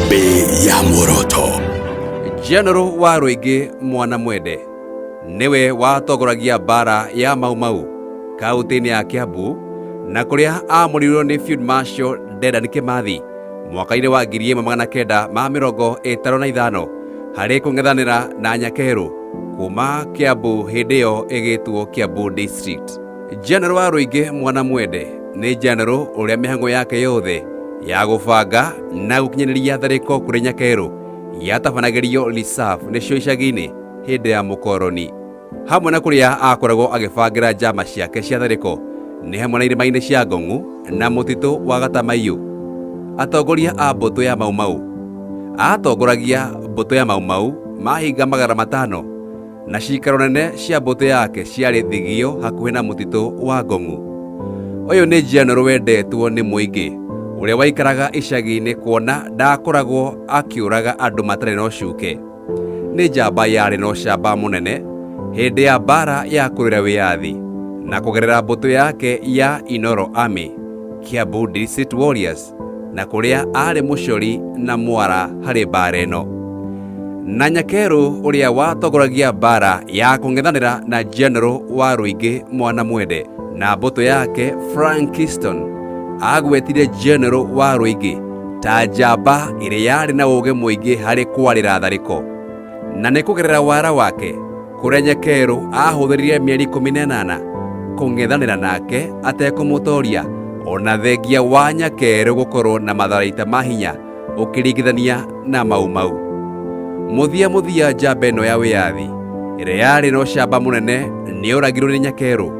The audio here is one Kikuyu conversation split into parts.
Thũmbĩ ya muoroto. General wa Rũingĩ Mwana Mwende nĩwe watongoragia mbara ya Mau Mau kaunti-inĩ ya Kiambu na kũrĩa amũrirwo nĩ Field Marshal Dedan Kimathi mwaka-inĩ wa 1955 harĩ kũng'ethanĩra na Nyakerũ kuma Kiambu hĩndĩ ĩyo ĩgĩtwo Kiambu District. General wa Rũingĩ Mwana Mwende nĩ general ũrĩa mĩhang'o yake yothe ya gũbanga na gũkinyanĩria tharĩko kũrĩ Nyakerũ yatabanagĩrio reserve nĩcio icagi-inĩ hĩndĩ ya mũkoroni. Hamwe na kũrĩa akoragwo agĩbangĩra njama ciake cia tharĩko nĩ hamwe na irĩma-inĩ cia Ngong'u na mũtitũ wa Gatamaiyu. Atongoria a mbũtũ ya Mau Mau atongoragia mbũtũ ya Mau Mau mahinga 500 na cikaro nene cia mbũtũ yake ciarĩ Thigio hakuhĩ na mũtitũ wa Ngong'u. Ũyũ nĩ general wendetwo nĩ mũingĩ ũrĩa waikaraga icagi-inĩ kuona ndakoragwo akĩũraga andũ matarĩ na ũcuke. Nĩ njamba yarĩ na ũcamba mũnene hĩndĩ ya mbara ya kũrũĩra wĩyathi na kũgerera mbũtũ yake ya Inoro Army, Kiambu District Warriors, na kũrĩa arĩ mũcori na mwara harĩ mbara ĩno. Na Nyakerũ ũrĩa watongoragia mbara ya kũng'ethanĩra na General wa Rũingĩ Mwana Mwende na mbũtũ yake Frank Kiston agwetire General wa Rũingĩ ta njamba ĩrĩa yarĩ na ũũgĩ mũingĩ harĩ kwarĩra tharĩko. Na nĩ kũgerera wara wake kũrĩa Nyakerũ ahũthĩrire mĩeri 18 kũng'ethanĩra nake atekũmũtoria ona thengia wa Nyakerũ gũkorwo na matharaita ma hinya ũkĩringithania na Mau Mau. Mũthia mũthia njamba ĩno ya wĩyathi ĩrĩa yarĩ na ũcamba mũnene nĩyoragirwo nĩ Nyakerũ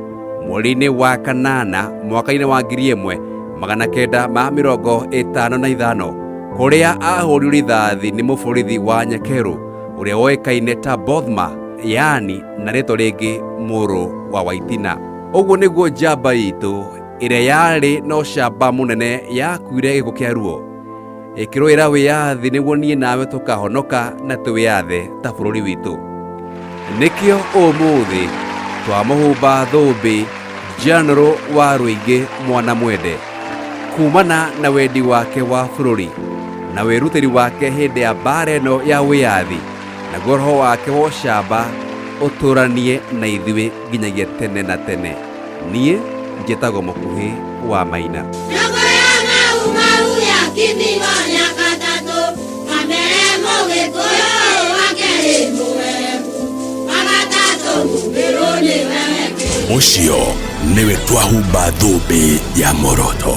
mweri-inĩ wa kanana mwaka-inĩ wa 1955 kũrĩa ahũrirwo rithathi nĩ mũborithi wa Nyakerũ ũrĩa woĩkaine ta Bothma, yaani na rĩtwa rĩngĩ mũrũ wa Waitina. Ũguo nĩguo njamba itũ ĩrĩa yarĩ na ũcamba mũnene yakuire gĩkuũ kĩa ruo ĩkĩrũĩra wĩyathi nĩguo niĩ nawe tũkahonoka na twĩyathe ta bũrũri witũ. Nĩkĩo ũmũthĩ twamũhumba thũmbĩ General wa Rũingĩ Mwana Mwende kumana na wendi wake wa bũrũri na wĩrutĩri wake hĩndĩ ya mbara ĩno ya wĩyathi, naguo roho wake wa ũcamba ũtũranie na ithuĩ nginyagia tene na tene. Niĩ njĩtagwo Mũkuhĩ wa Maina. Nyongo ya Mau Mau ya kimingo nyakatatũ, wa mbere Mũgĩkũyũ, wa kerĩ Mũwerebu, wa gatatũ Mũmĩrũ nĩwe wekĩrwo. Ũcio nĩwe twahumba thũmbĩ ya muoroto.